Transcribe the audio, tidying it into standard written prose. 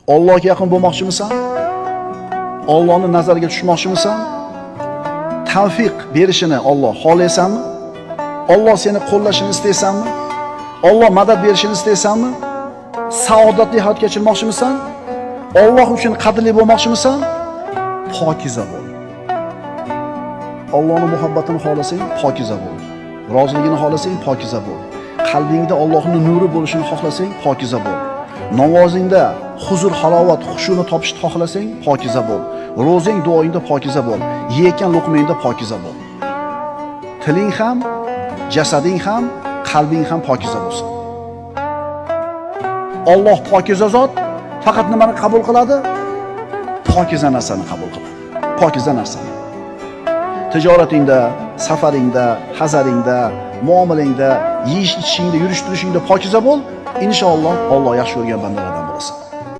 Allohga yaqin bo'lmoqchimisan? Allohning nazariga tushmoqchimisan? Tavfiq berishini Alloh xohlaysanmi? Alloh seni qo'llashini istaysanmi? Alloh madad berishini istaysanmi? Saodatli hayot kechirmoqchimisan? Alloh uchun qadrli bo'lmoqchimisan? Pokiza bo'l. Allohning muhabbatini xohlasang, pokiza bo'l. Roziligini xohlasang, pokiza bo'l. Qalbingda Allohning nuri bo'lishini xohlasang, pokiza bo'l. Namozingda huzur, halovat, xushuni topishni xohlasang, pokiza bo'l. Ro'zang, duoingda pokiza bo'l. Yeyotgan luqmangda pokiza bo'l. Tiling ham, jasading ham, qalbing ham pokiza bo'lsin. Alloh pokiza zot, faqat nimani qabul qiladi? Pokiza narsani qabul qiladi. Pokiza narsani. Tijoratingda, safaringda, hazaringda, muomalangda, yeyish ichishingda, yurish turishingda pokiza bo'l. Inshaalloh Alloh yaxshi ko'rgan bandalardan.